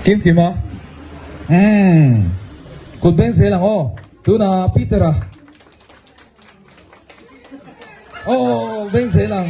Kim Kima. Umm. Kut beng zel ang aw. Tunah Peter-a. Aw, beng zel ang.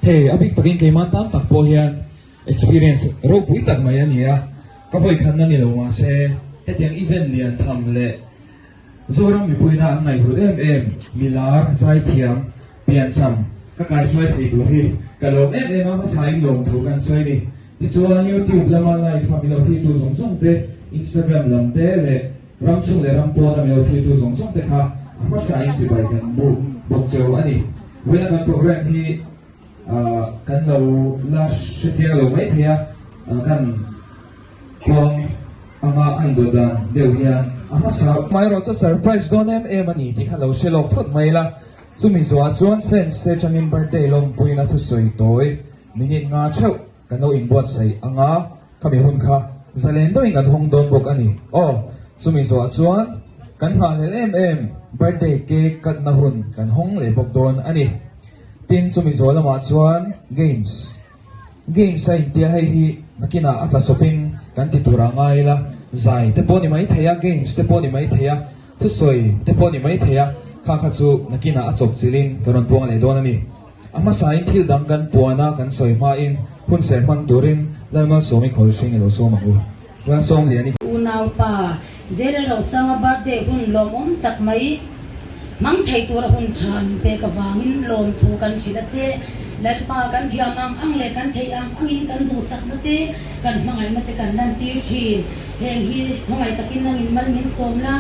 Hei a bik takin keimah tan tak pawh hian experience ropui tak mai a ni a, ka vawikhatna ni lo mahse hetiang event lian tham leh Zoram mipuina an ngaihhlut em em milar zaithiam piancham ka kaihruai thei tur hi ka lawm em em a hmasain lawmthu kan sawi ni. Tichuan YouTube lama live a milo thlitu zawng zawng te, Instagram lam te leh ram chhung leh ram pawn a milo thlitu zawng zawng te kha a hmasain chibai kan buk bawk cheu a ni. Vawiina kan program hi kan lo la hre chiang lo mai thei a, kan chuang anga a indawt dan deuh hian a hmasa mai erawh chu surprise dawn em em a ni tih kha lo hre lawk thawt mai la. Chumi zuah chuan fans te atangin birthday lawmpuina thusawi tawi minute nga theuh Kan lo inbuatsaih ang a, khami hun kha zalen deuhin kan hawng dawn bawk a ni. Aw, chumi zawhah chuan kan nghahhlelh em em birthday cake cut na hun kan hawng leh bawk dawn a ni. Tin, chumi zawh lamah chuan games, games a intia hei hi nakinah a tla chawpin kan ti tur ah ngai ila, zai te pawh ni mai thei a, games te pawh ni mai thei a, thusawi te pawh ni mai thei a, kha kha chu nakinah a chawp chilhin kan rawn puang leh dawn a ni. A hmasain thil dang kan puan a, kan sawi hmain hun ser hman turin Lalmalsawmi khawl hring i lo sawm ang u. Lalsawmliani. Unaupa, Jere Rosanga birthday hun lawmawm tak mai hmang thei tura hun tha min pek avangin lawmthu kan hrilh a che. Lalpa kan thiam ang ang leh kan theih ang angin kan duhsakna te, kan hmangaihna te kan lantir thin. Heng hi khawngaih takin nangin mal min sawm la.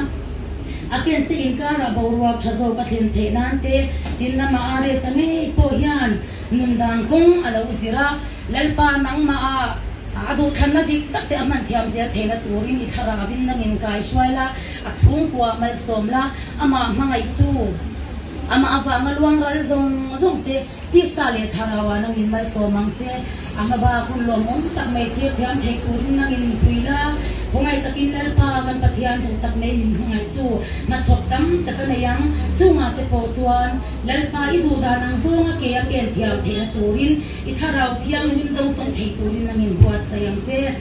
A fans te inkarah boruak tha zawk a thlen theih nan te, tin lamah a rest a ngei pawh hian nun dan kawng a lo zir a, Lalpa nangmah a a duhthlanna dik tak te a hman thiam zel theihna turin i thlarauin nangin kai hruai la, a chhungkua malsawm la, amah hmangaihtu, amah avanga luang ral zawng zawng te Tisa leh Thlarauah nangin malsawm ang che. A hmabak hun lawmawm tak mai thlir thiam thei turin nangin pui la. Khawngaih takin Lalpa kan Pathian duh tak mai min hmangaihtu hmachhawp tam tak a nei ang. Chungah te pawh chuan Lalpa i duh dan ang zawnga ke a pen thiam theihna turin i Thlarau Thianghlim dawngsawng thei turin nangin buatsaih ang che.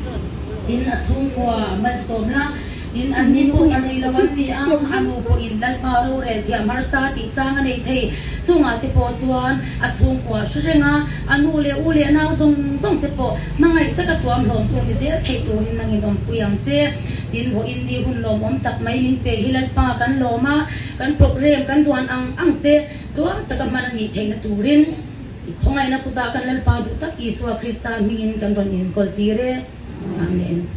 Tin, a chhungkua malsawm la. Tin, anni pawh ka nei lo an ni a, a nu pawhin Lalpa rorel thiam harsa tih chang a nei thei. Chungah te pawh chuan a chhungkua hre reng a, a nu leh u leh nau zawng zawng te pawh hmangaih taka tuam hlawm tu ni zel theih turin nangin awmpui ang che. Tin, vawiin ni hun lawmawm tak mai min pe hi Lalpa kan lawm a, kan program kan duan ang ang te tluang taka hman a nih theihna turin i khawngaihna kutah kan Lalpa duh tak Isua Krista hmingin kan rawn inkawl tir e. Amen.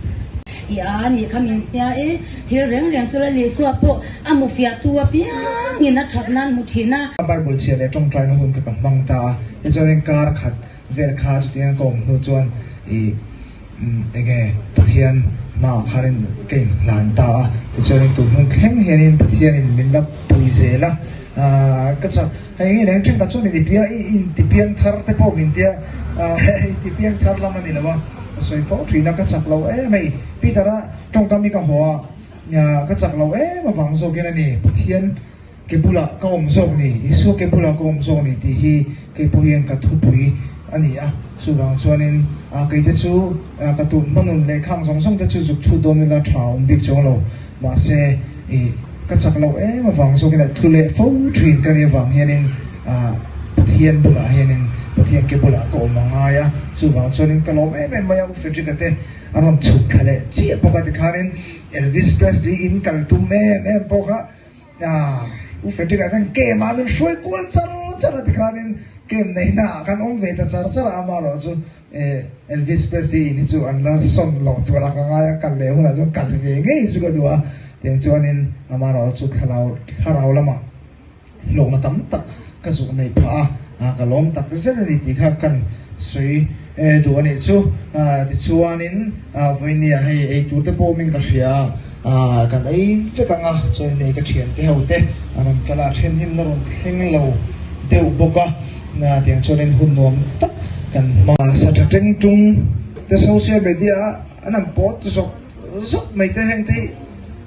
I a nih kha min tia e, thil reng reng chu Lal Isua pawh a hmu fiahtu apiangin a that nan hmu thin a. Bible chhiah leh tawngtaina hun kha ka hmang ta a, tichuanin kar khat vel kha chutianga ka awm hnu chuan i enge Pathian hmaah khanin ka inhlan ta a, tichuanin tun hun thleng hianin Pathianin min la pui zel a, ka chak hei nge leng thenkhat chuan in i inti piang thar te pawh min tia inti piang thar lam a ni lo a, ka sawi fo thin a ka chak lo em hei Peter-a tawngkam hi ka haw a, ka chak lo em avang zawkin a ni Pathian. Ke bulah ka awm zawk ni, Isua ke bulah ka awm zawk ni tih hi kei pawh hian ka thupui a ni a. Chuvang chuanin keite chu ka tun hmanun leh khang zawng zawng te chu zuk chhut dawn ila tha awm bik chuang lo. Mahse i ka chak loh em avang zawkin a tlu leh fo thin ka nih avang hianin Pathian bulah hianin Pathian ke bulah ka awm a ngai a. Chuvang chuanin ka lawm em em mai a, U Frederick-a te a rawn chhuk thla leh chiah bawk a tikhanin Elvis Presley in kal tum em em pawh kha U Frederick-a khan game ah min hruai kual char char a tikhanin game neihna ah khan awm ve ta char char a, amaherawh chu Elvis Presley in hi chu an la sawn lo tur a ka ngai a, kal leh hunah chuan kal ve ngei chu ka duh a, tiang chuanin amaherawh chu thlarau thlarau lamah hlawkna tam tak ka zuk nei phah a, ka lawm tak zet a ni tih kha kan sawi duh a nih chu. Tichuanin vawinia hei ei tur te pawh awmin ka hria a, kan ei vek ang a, chuanin hei ka thiante ho te a rawn kal a, a then him na rawn thleng lo deuh bawk a, tiang chuanin hun nuam tak kan hma. Sa tha teng tung te social media a an han pawt zawk zawk mai te heng te hi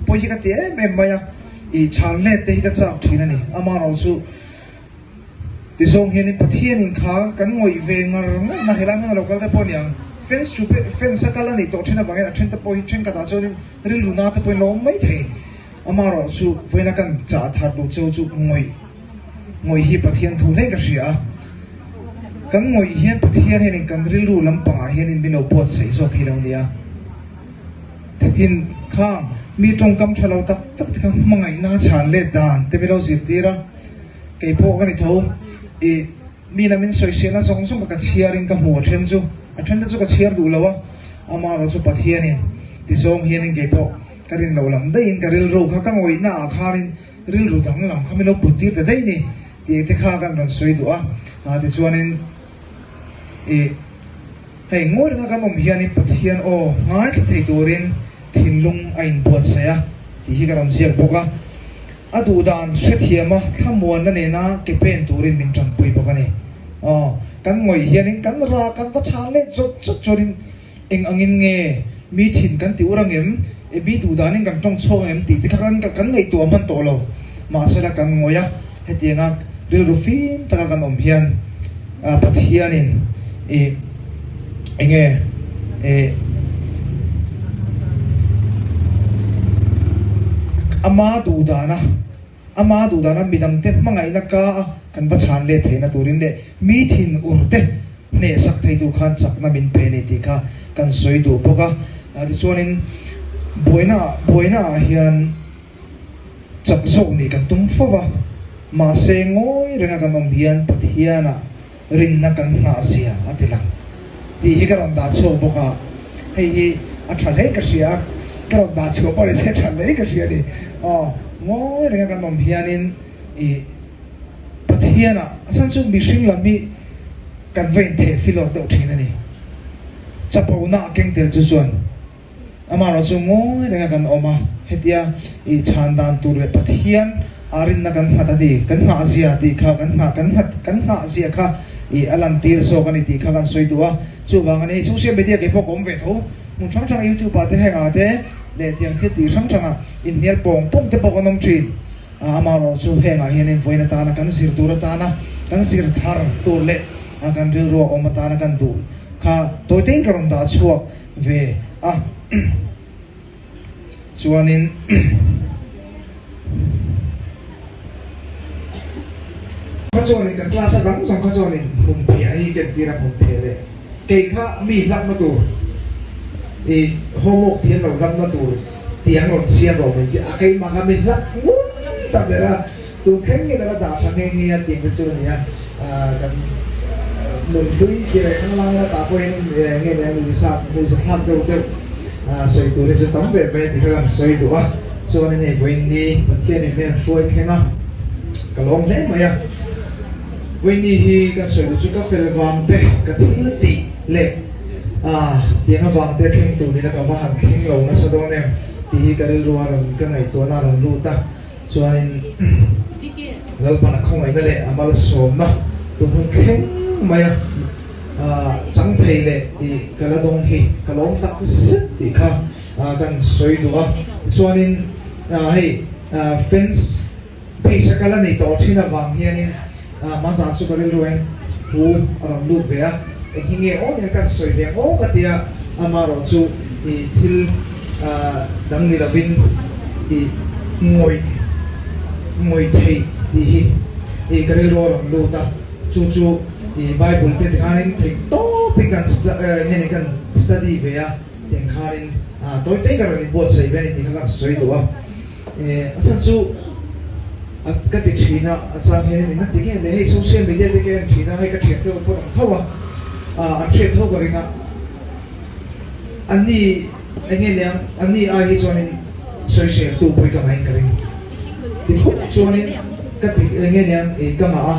pawi hi ka ti em em mai a, i chhan let te hi ka chak thin a ni, amaherawhchu. Tizawng hianin Pathianin kha kan ngawih ve ngar ngar na helai hmuna lo kal te pawh a ni ang. Fence chu fence a kal a nih tawh then avangin a then te pawh hi thenkhatah chuanin rilru na te pawhin lo awm mai thei. Amaherawh chu vawiina kan chah thar duh cheu chu ngawih ngawih hi Pathian thu hlei ka hria a. Kan ngawih hian Pathian hianin kan rilru lampangah hianin min lo buatsaih zawk hi lo nia. Thin khang mi tawngkam tha lo tak tak te kha hmangaihna chhan let dan te min lo zirtir a. Kei pawh ka ni tho. I mi lam in sawisehna zawng zawng ka ka chhiar in ka hmu a then chu. A then te chu ka chhiar duh lo a. Amaherawh chu Pathian in ti zawng hian in kei pawh ka rin lo lam daih in ka rilru kha ka ngawihna ah khan in rilru dang lam kha min lo put tir ta daih ni tih te kha kan rawn sawi duh a. Tichuan in i. Hei ngawi renga kan awm hianin Pathian aw ngaithla thei turin thinlung a inbuatsaih a tih hi ka rawn ziak bawk a. A duhdan hrethiama thlamuanna nena ke pen turin min tanpui bawk a ni. Aw, kan ngawih hianin kan ra kan va chhan leh chawt chawt chuanin eng angin nge mi thin kan ti ur angem, e mi duhdanin kan tawng chhuak angem tih te kha kan kan ngaihtuah hman tawh lo. Mahsela kan ngawih a. Hetianga rilru fim taka kan awm hian Pathianin i enge i ama duhdana ama duhdana midangte hmangaihna ka a kan va chhan let theihna turin leh mi thin urte hnehsak thei tur khan chakna min pe a ni tih kha kan sawi duh bawk a. Tichuanin buaina buainaah hian Chak zawk nih kan tum fo va, mahse ngawi renga kan awm hian Pathianah rinna kan nghah zia a ti lang tih hi ka rawn dah chhuak bawk a, hei hi a tha hle ka hria a, ka rawn dah chhuah pawh ni se tha hle ka hria a ni. Aw, ngawi renga kan awm hianin ih Pathianah a chhan chu mihring lam hi kan va intheh filawr deuh thin a ni, chapona a keng tel chu chuan. Amaherawh chu ngawi renga kan awm a, hetia i chhan dan tur leh Pathian a rinna kan nghat a ni, kan nghah zia tih kha kan nghah kan nghat kan nghah zia kha i a lantir zawk a ni tih kha kan sawi duh a. Chuvang a ni, social media kei pawh ka awm ve tho, hmun hrang hranga YouTube ah te heng ah te leh tiang thil tih hrang hranga inhnial pawng pawng te pawh kan awm thin. Amaherawh chu hengah hianin vawiin atana kan zir tur atana kan zir thar tur leh kan rilru a awm atana kan duh kha tawi tein ka rawn dah chhuak. Ve a chuanin kha chuanin ka class a dang zawng kha chuanin hmun phiah hi ken tir a hmun phiah leh kei kha mi hlakna tur i homework thiam lo hlakna tur tih. Tiang rawn siam rawh min ti a, keimah kha mi hlak ngun ta ber a, tun thleng nge ka la dah tha nghe nghe a tih te chu a ni a, kan nunhlui ti reng ang lang la tah pawh hian nge nia nuihza thlak deuh deuh sawi tur hi chu tam ve mai a tih kha kan sawi duh a, chuanin hei vawiin ni Pathianin min an hruai thleng a, ka lawm hle mai a, vawiin ni hi kan sawi duh chu ka fel vang te ka thil tih leh. Ah, tiang avang te thleng tur nila ka va han thleng lo nasa dawn em tih hi ka rilru a rawn ka ngaihtuahna a rawn lut a, chuanin Lalpan a khawngaihna leh a malsawmna tun hun thleng mai a chang thei leh tih ka la dawng hi ka lawm tak zet tih kha kan sawi duh a, chuanin hei fans Pheisa ka la nei tawh thin avang hianin hmanzan chu ka rilru hian thu a rawn lut ve a, eng hi nge aw nia kan sawi ve ang aw ka ti a, amaherawh chu i thil dang ni lovin i ngawih ngawih theih tih hi i ka rilru a rawn lut a, chu chu i Bible te tikhanin theih tawpin kan nge ni kan study ve a, tiang khanin tawi tawi ka rawn inbuatsaih ve a ni tih kha ka sawi duh a. A chhan chu a ka ti thin a, a chang hian min a ti nge le hei social media te ka en thin a, hei ka thian te pawh an tho a, an hriat tho ka ring a, an ni eng nge niang an ni ai hi chuanin sawisel tu pawh hi ka ngaih ka ring ti khawp chuanin ka ti eng nge niang ih ka ngah a,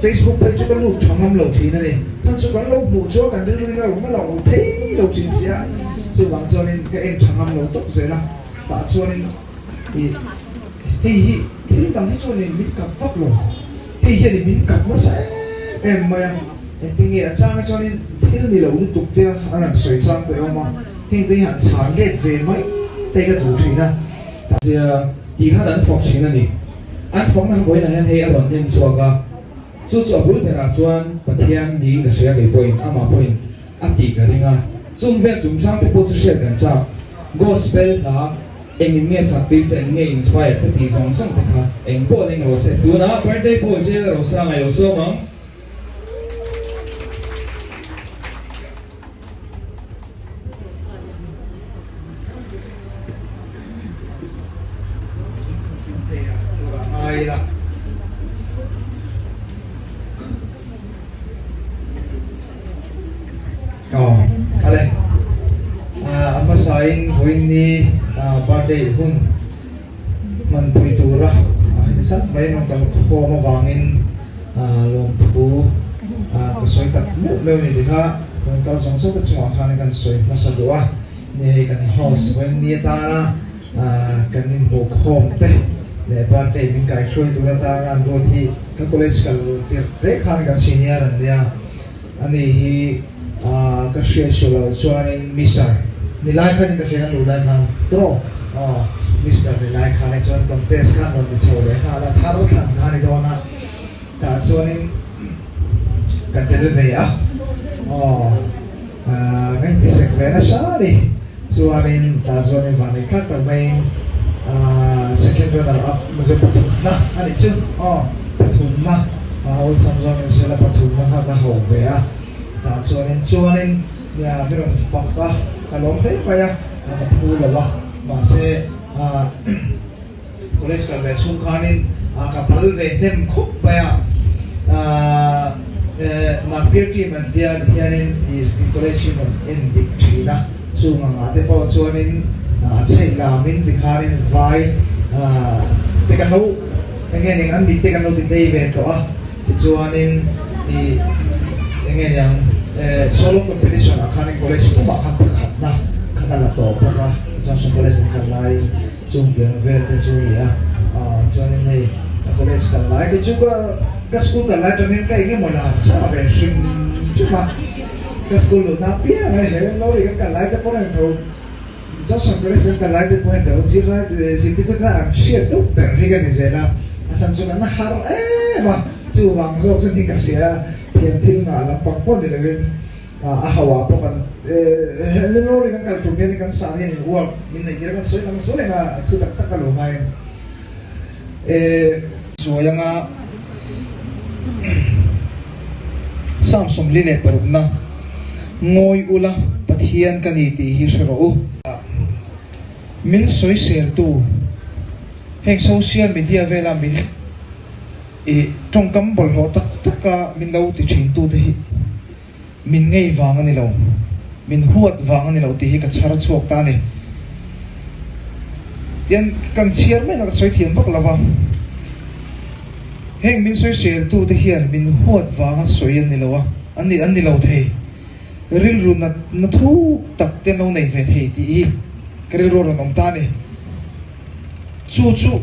facebook phei chu ka lut tha ngam lo thin a ni, chhan chu kan lo hmuh chuan kan rilru in a lo na lo thei lo thin sia, chuvang chuanin ka en tha ngam lo tawp zel a. Tah chuanin ih hei hi thil dang hi chuanin min kap vak lo, hei hianin min kap nasa em em mai a, engtin nge a changa chuanin thil ni lo lutuk te a an han sawi chang tawh em a, heng te hi han chhan let ve mai te ka duh thin a. Zia tih khan an fawk thin a ni. An fawkna kha vawiinah hian hei a rawn hnem chhuak a, chu chu a bul berah chuan Pathian niin ka hria kei pawhin amah pawhin a tih ka ring a, chung vel chungchang te pawh chu hriat kan chak. Gospel hla engin nge sak tih che, eng nge inspire che tih zawng zawng te kha eng pawh ning rawh se. Tunah birthday boy Jail Rosanga i lo sawm ang. Ngai la. Aw ale a hmasain vawiin birthday hun hmanpui tura heti mai rawn kal khawm avangin lawmthu ka sawi tak meuh meuh a ni tih kha rawn kal zawng zawng te chungah khan kan sawi hmasa duh a ni hei kan host vawiin ni atana kan inhmuhkhawm te leh birthday min kaihruai tur atana an ruat hi ka college kal tirh te khan kan senior an nia. Ani hi ka hriat sual loh chuanin Mister Nilai khanin ka hria kan luh lai khan tawh aw Mister Nilai khan hi chuan contest khan rawn ti chho leh nghal a, thar thlan kha a ni dawn a, tah chuanin ka tel ve a aw. Aaa ka intisek ve nasa a ni. Chuanin tah chuanin vanneih thlak tak maiin aaa second runner up chu pathumna a nih chu aw pathumna a awlsam zawngin sawi la pathumna kha ka hauh ve a tah chuanin chuanin nia mi rawn fak a ka lawm hle mai a ka phu lo a mahse aaa College kal ve chhung khanin ka pal ve hnem khawp mai a, Nagpur team an tia ti hianin college hi rawn en dik thin a, chung angah te pawh chuanin a chheih lamin tikhanin vai te kan lo eng nge ning an mit te kan lo ti tlei ve tawh a, tichuanin ih eng nge niang solo competition ah khanin college pumah khan pakhatna kha ka la tawh bawk a, Johnson College an kal laiin. Chung tiang vel te chu a ni a, chuanin hei ka college kal lai te chu ka ka school kal lai atangin ka eng emaw lan sa ve hrim hrim a, ka school luhna apiang a he lorry kan kal lai te pawh a intho Johnson college kan kal lai te pawh a intho zirlai zirtirtu te an hriat deuh ber hi ka ni zel a, a chhan chu kan har em a, chuvang zawk chu ni ka hria a, thiam thil ngah lampang pawh ni lovin. A ho ah pawh kan Lorry kan kal tum hian kan sar hian in work min neih tir a kan sawi lang sawi ang a a thu tak tak a lo ngai em sawi anga Psalm 46 na Ngawi ula Pathian ka ni tih hi hre rawh u. Min sawiseltu heng social media vela min ih tawngkam bawlhhlawh tak taka min lo ti thintute hi min ngei vang a ni lo, min huat vang a ni lo tih hi ka chhar chhuak ta a ni. Tian kan chhiar mai na ka sawi thiam vak lo va, heng min sawiseltute hian min huat vanga sawi an ni lo a, an ni an ni lo thei. Rilru nat na thuk tak te an lo nei ve thei tih hi ka rilru a rawn awm ta a ni. Chu chu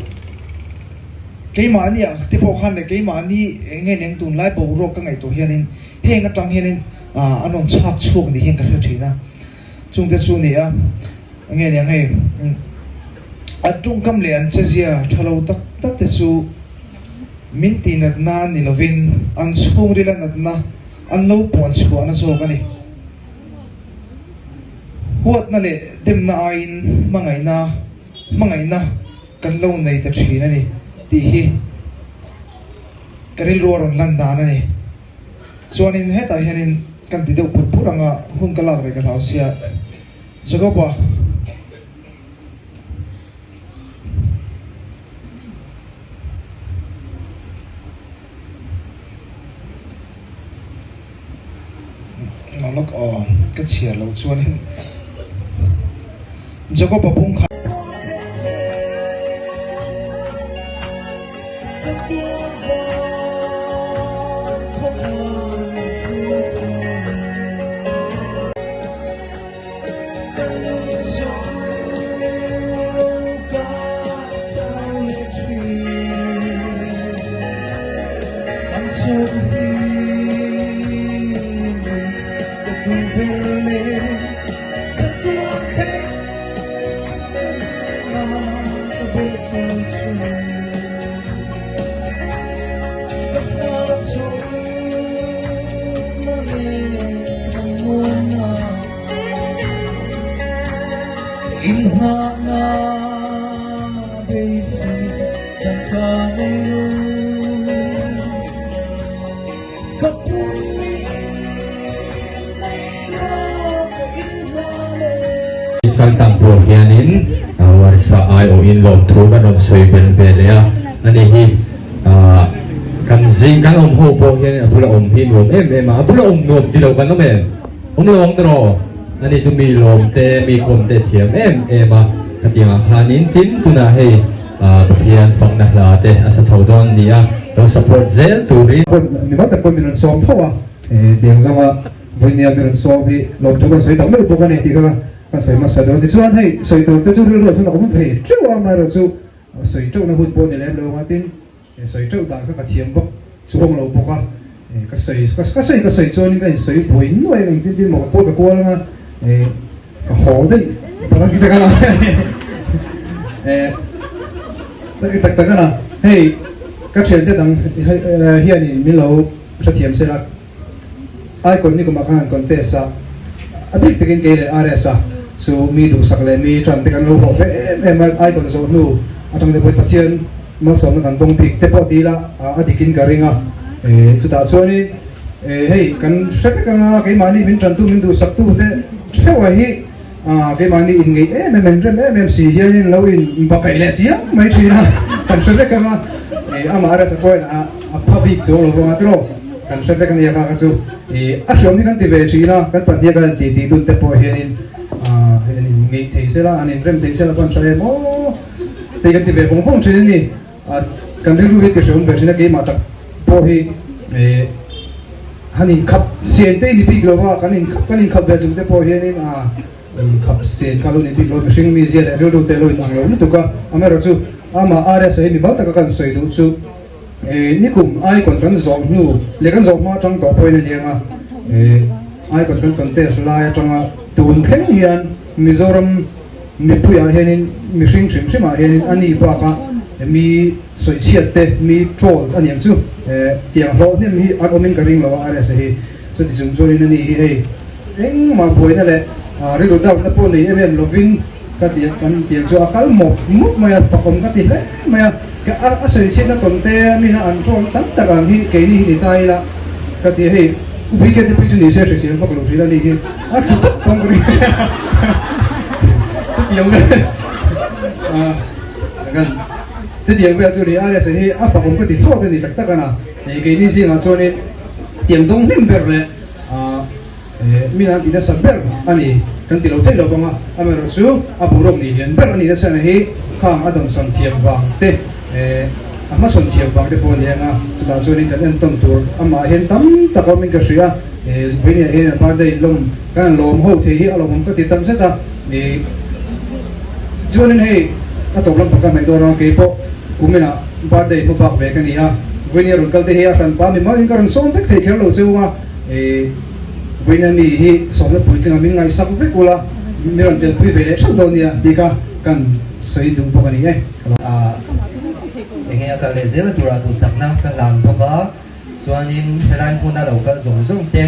keimahni ah te pawh khan leh keimahni eng nge eng tunlai boruak ka ngaihtuah hianin heng atang hianin an rawn chhak chhuak ni hian ka hre thin a. Chungte chu a ni a, eng nge niang hei an tawngkam leh an chezia tha lo tak tak te chu min tih natna ni lovin an chhungrila natna An lo puan chhuahna zawk a ni. Huatna leh demna aiin hmangaihna hmangaihna kan lo nei ta thin a ni tih hi ka rilru a rawn lan dan a ni. Chuanin hetah hianin kan ti deuh put put anga hun ka lak ve ka hlau sia. Jacob-a. Lawk aw, ka chhiar loh chuanin Jacob-a pung kha. Kaltlang pawh hianin Warsa aiawhin lawmthu kan rawn sawi belh ve leh a, ani hi kan zing kan awm ho pawh hianin a bula awm hi nuam em em a, a bula awm nuam ti lo kan awm em? Awm lo ang tawh ani chu mi lawm te mi kawm te thiam em em a, khatiangah khanin tin tunah hei Pathian fakna hla te a sa chho dawn a ni a, lo support zel turin. Mi mal tak pawh min rawn sawm tho a, tiang zawnga vawinia min rawn sawm hi lawmthu kan sawi tak meuh bawk a ni tih kha kan sawi hmasa dawn. Tichuan hei sawi tur te chu rilru a thun a awm thei teuh a, amaherawhchu sawi teuhna hun pawh ni lem lo ang a, tin He sawi teuh dan kha ka thiam bawk chuang lo bawk a, ka sawi ka sawi ka sawi chuanin ka insawi buai nuai ang engtin tin maw ka kual ka kual anga ka haw daih tak tak a tak tak tak a hei ka thiante dang hianin min lo hrethiam sela Icon ni kumah khan contest a, a bik takin kei leh RS a chu mi duhsak leh mi tan te kan lo hlawh ve em em a, Icon zawh hnu atang te pawhin Pathian malsawmna kan dawng bik te pawh ti ila a dikin ka ring a, chutah chuanin hei kan hre vek anga keimahni min tantu min duhsaktu te theuha hi keimahni inngeih em em in rem em em si hianin lo in bakaih leh chiang mai thin a, kan hre vek anga amah RS a pawhin a A pha bik chu lo vang a tiraw? Kan hre vek a nia kha kha chu. Ih a hriawm hi kan ti ve thin a, kan pahnih a kan tih tih dun te pawh hianin ah hei an in ngeih thei sela, an in rem thei sela chuan tha em aw tih kan ti ve vawng vawng thin a ni. Ah kan rilru hi ti hreawm ve thin a, keimah tak pawh hi ih han inkhap sen te i ni bik lo va, kan inkhap kan inkhap ve chung te pawh hianin ah inkhap sen kha lo ni bik lo, mihring mizia leh rilru te lo inang lo lutuk a, amaherawhchu amah RSA hi mimal taka kan sawi duh chu. Nikum icon kan zawh hnu leh kan zawh hma atang tawh pawhin a ni ang a, icon kan contest lai atanga tun thleng hian Mizoram mipuiah hianin mihring hrim hrimah hianin a ni bakah mi sawichhiat te mi troll a ni ang chu tiang hlawh hnem hi an awmin ka ring lo a RSA hi chuti chung chuanin a ni hi hei engmah buaina leh rilru down-na pawh nei em em lovin Ka ti kan tiang chu a kal mawp mawp mai a, fakawm ka ti hle mai a, ka a sawi chhiatna tawn te mina an ṭawn tam tak ang hi keini hi ni ta ila ka ti a, hei U BK te phei chu ni se hrisel vak lo hrilh a ni hi a tlu tawp tawng ka ring chutiang vel. Kan chutiang vel chu ni RSA hi a fak awm ka ti thlawt a ni tak tak a na. Keini zingah chuanin tiang dawng hnem ber leh min an ti nasa ber a ni kan ti lo theih lo vang a, amaherawh chu a boruak ni lian ber a nih nasa na hi khang a dawnsam thiam vang te a hmasawn thiam vang te pawh a ni ang a, chutah chuanin kan entawn tur amah hian tam tak a awmin ka hria a, vawinia hian a birthday lawm kan han lawm ho thei hi a lawmawm ka ti tak zet a, chuanin hei a tawp lampang ka hnaih dawn a, keipawh kuminah birthday hmabak ve ka ni a, vawinia rawn kal te hi a hranpa mimal in ka rawn sawm vek thei kher lo cheu a. Vawiina mi hi sawmna puitlinga min ngaihsak vek ula, mi rawn telpui ve leh theuh dawn nia tih kha kan sawi duh bawk a ni e. Enge a kal leh zel tura duhsakna ka hlan bawk a, chuanin helai hmuna lo kal zawng zawng te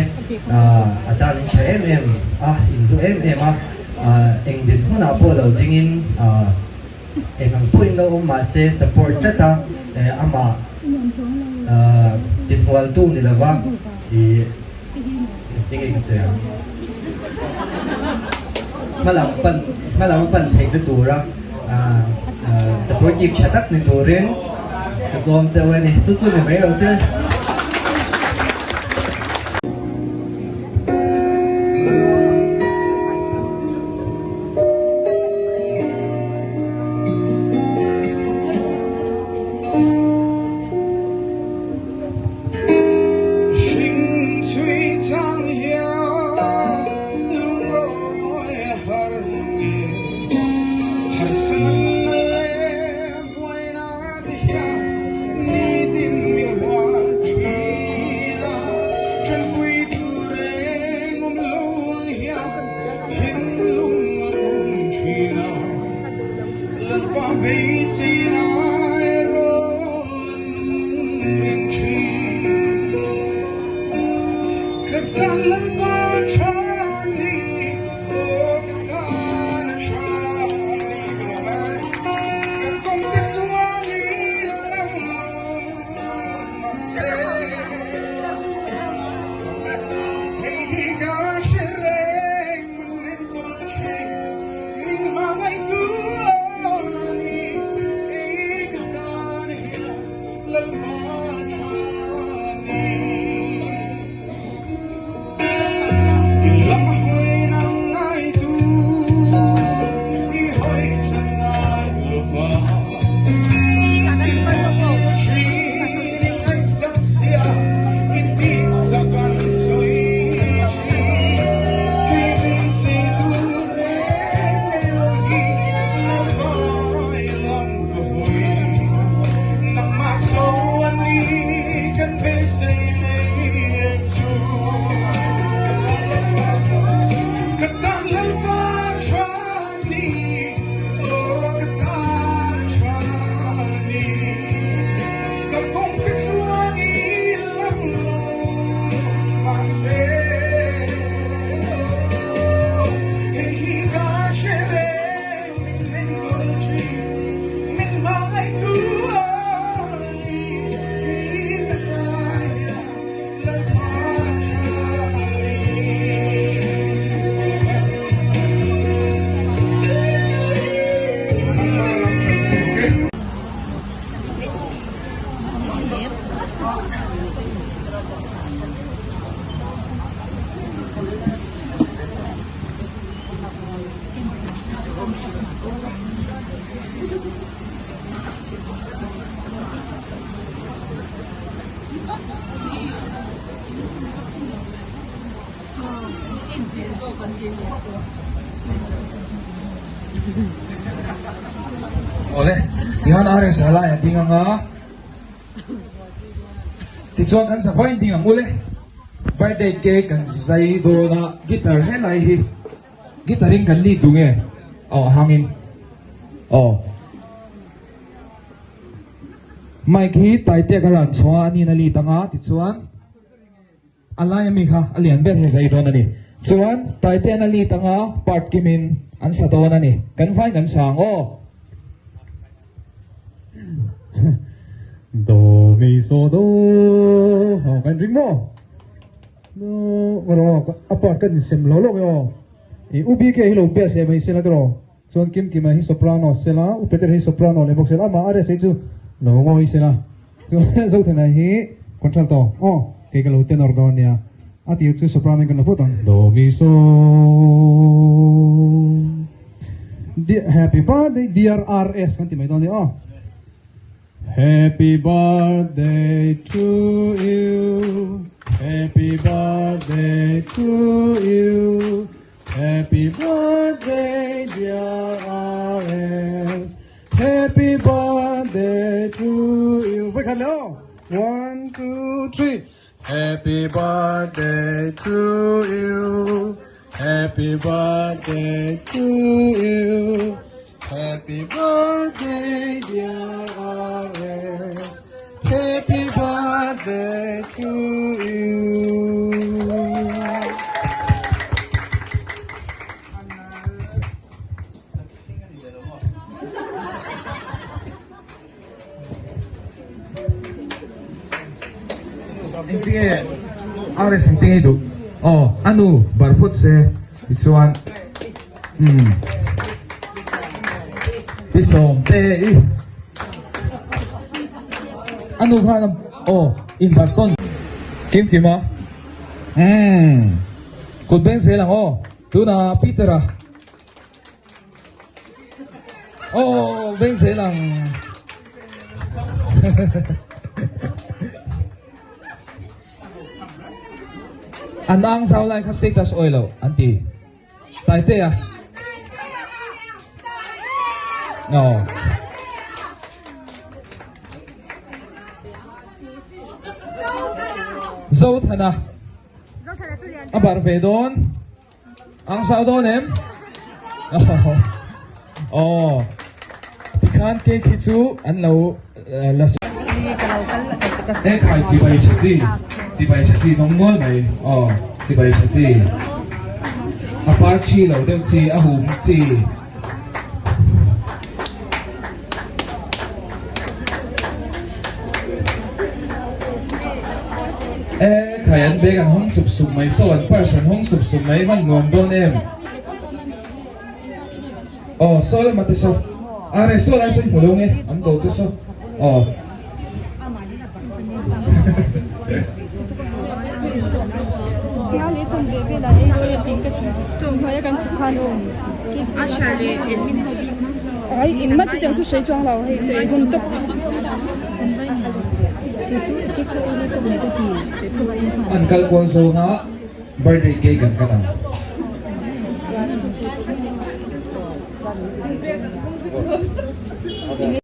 a tan in tha em em a, in duh em em a, eng dinhmunah pawh lo dingin Eng ang pawhin lo awm mah se support tlat a, amah tihmualtu ni lova i engtin nge ka sawi ang? Hmalam pan hmalam a pan theihna tura supportive tha tak ni turin ka sawm cheu a ni. Chu chu ni mai rawh se. Awle, tihian RS a lai a ding ang a, tichuan kan sava in ding ang ule, birthday cake kan zai dawn a, guitar helai hi guitar in kan lead duh nge? Aw a hangin aw. Mic hi Taitek a ran chhuah a, aniin a lead ang a, tichuan. A lai ami kha a lian ber hi zai dawn a ni. Chuan Taitean a lead anga part kimin an sa dawn a ni. Kan vai kan sa ang aw. Do mi so do ha kan ring maw? Do rawh a part kan insem lo lawk e aw. I U BK hi lo bias leh mai se la tiraw. Chuan Kimkima hi soprano sela, U Peter hi soprano leh bawk sela, amah RSA chu lo ngawi sela. Chuan Zothana hi contralto, aw kei ka lo tenor dawn nia. A tir chu soprano in kan la phawt ang. Do mi so Happy birthday dear RS kan ti mai dawn nia aw. Happy birthday to you Happy birthday to you Happy birthday dear RS Happy birthday to you Vawikhat leh aw One two three Happy birthday to you Happy birthday to you Happy birthday dear RS Happy birthday to you Engtinge RS engtinge i duh? Aw a nu bar phawt se tichuan umm pi sawm te i a nu khan aw in bar tawn kim kim a umm kut beng zel ang aw tunah Peter a. Aw veng zel ang. An ang zau lai kha status awi lo an ti. Taite a. No. Zothana. A bar ve dawn. Ang sau dawn em? Aw. Tikhan cake hi chu an lo la E khai chibai tha chi chibai tha chi dawng nual mai aw chibai tha chi a par thi lo deuh chi a hum chi E khai an bag an hawng sup sup mai saw an purse an hawng sup sup mai van nuam dawn em Aw saw lama te saw are saw lai saw i hmu lo nge an ko che saw aw. An kal kual zawnga birthday cake an cut ang.